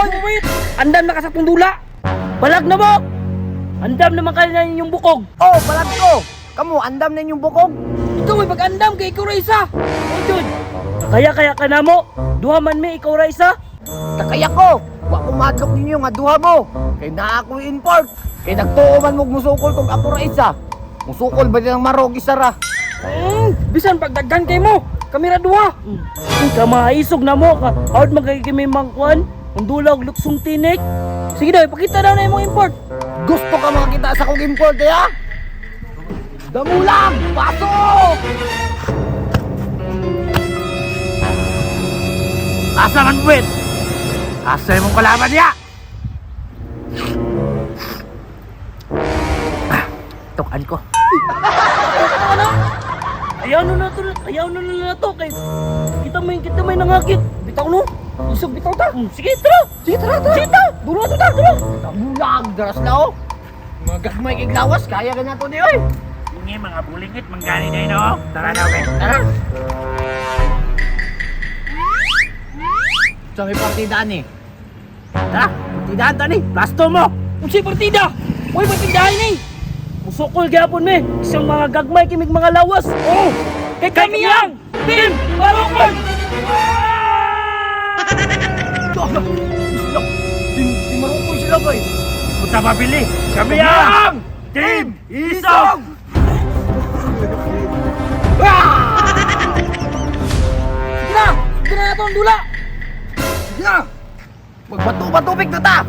Oy, wait! Andam na ka sa tundula! Balag na mo! Andam naman kayo na inyong bukog. Oh, balag ko. Kamu, andam na inyong bukog. Ikaw ay pag-andam kay ikaw ra isa! O jud. Kaya kaya ka na mo. Duha man mi, ikaw ra isa. Kakaya ko. Wa ko madlok ninyo nga duha mo. Kay naa ko import. Kay nagtuo man mo musukol kung ako ra isa. Musukol ba din ang marog isa ra? Bisan pagdaghan kay mo! Kami ra duha! Uy, ka maisog na mo. Ka, hawd man kay kami mangkuan. Ang dula og luksong tinik. Sige daw, ipakita daw na imong import! Gusto ka makakita sa kong import eh ha? Damulang! Pasok! Asa man buwit? Asa imong kalaban niya? Ah, tukan ko. Ayaw na na to, ayaw na na na to kay kita may nangakit. Bitaw no! Isog bitaw ta! Sige, tara. Sige, tara, tara! Sige, tara! Dulo na to ta, dulo! Damulang! Daras na oh! Mga gagmay kay lawas, kaya ka na to ni oy! Ingi mga bulingit manggani na ino. Tara na, okay. Tara! Sa may partidaan eh. Tara, partidaan tani. Plasto mo. Unsay partida! Uy, partidahan ni! Musukol gyapon mi. Isang mga gagmay kimig mga lawas. Oh! Kay kami ang Team Marukol! Sila! Di marukoy sila ba eh! Punta mabili. Kami ang Team Isog! Sige na! Sige na nato ang dula! Sige na! Magbato-batubig na ta!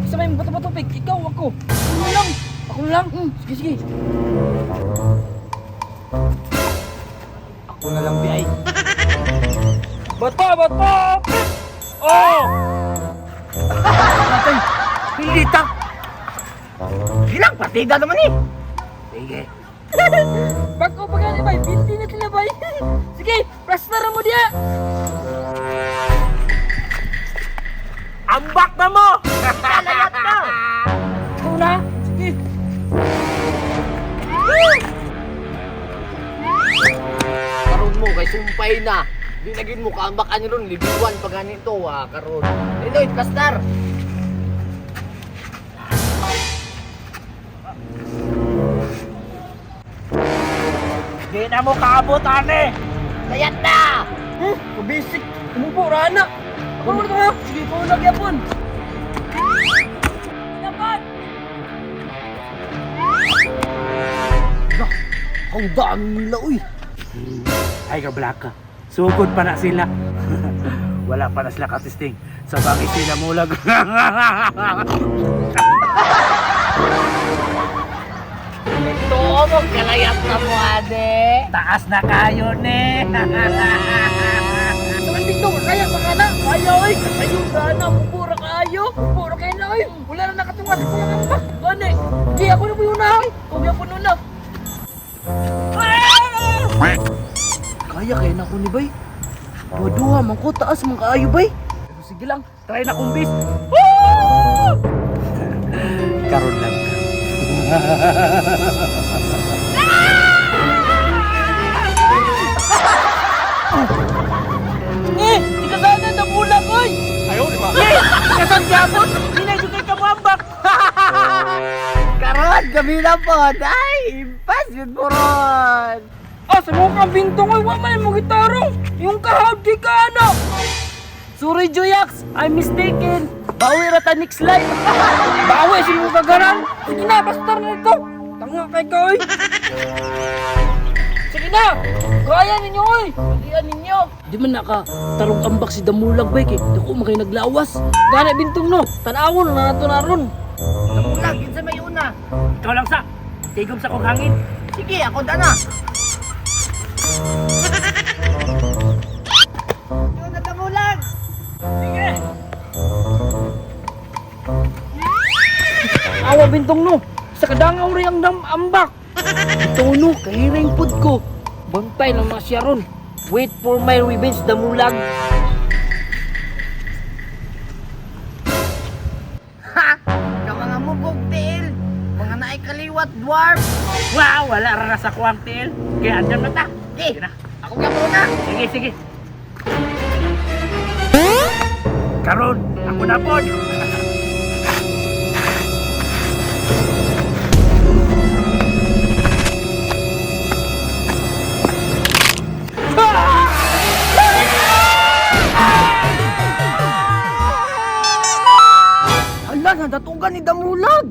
Isa may bato-batupig, ikaw, ako. Ako na lang. Ako na lang. Sige, sige. Ako na lang biyay. Bato, bato! Pit! Oh! Patay! Pilita! Bilang partida naman eh! Sige. Bago pa gani bay, 20 na sila bay. Sige, plaster mo diya. Ambak na mo! Lalayat na! Ikaw na. Sige. Karon mo kay sumpay na. Di na gyud mo kaambak ani ron libiwan pa ganito wa karon. Inoy plaster. Di na mo kaabot, ane! Layat na! Kabisik. Umupo ra na. Ako na to. Sige, ikaw na gyapon. Dapat. Ang dami nila uy. Ay, kablaka. Sugod pa na sila. Wala pa na sila katisting. Sa bagay sila mulag. Tuo mo kalayat na mo ade. Taas na kayo, ne! Sa dito, kaya pa ka na. Kaya oy, kayo ka na. Umupo ra kayo. Umupo ra kayo na oy. Wala na nakatunga sa kulang ang bak. Gani. Sige, ako na po yun na. Oy. Ikaw gyapon una. Kaya kaya na ko ni bay. Duha-duha man ko taas man kaayo bay. Pero sige lang, try na kumbis. Karon lang ka. Eh, di ka sana nabulag oy. Ayaw, di ba? Eh! Kasan gabot? Di na yung kay kamuambak! Karon gabi na po. Ay, impas yun mo ron. Ah, sa mga kang bintong oy, wa man mo gitarong. Yung kahawd di ka ano. Sorry Joyax, I'm mistaken. Bawi ra ta next life. Bawi sino mo kagaran. Sige na, basta na ito. Tanga kay ka oy. Sige na. Kaya ninyo oy. Kaya ninyo. Di man naka tarong ambak si Damulag bay kay dako man kay naglawas. Gana bintong no. Tanawon na nato na ron. Damulag kinsa may una. Ikaw lang sa. Tigom sa kong hangin. Sige, ako dana. Yun na damulag. Sige! Awa bintong no. Sa kadangaw rin ang dam ambak. Ito no, kahiring pud ko. Bantay lang mga siya ron. Wait for my revenge, damulag. Ha! Ka mga mubog tiil. Mga naay kaliwat dwarf. Wow! Wala ra na sa kuwang tiil. Kaya andyan na ta. Sige, Sige na. ako gyapon na. Sige, sige. Karon, ako na pod. Hala, nadatugan ni Damulag.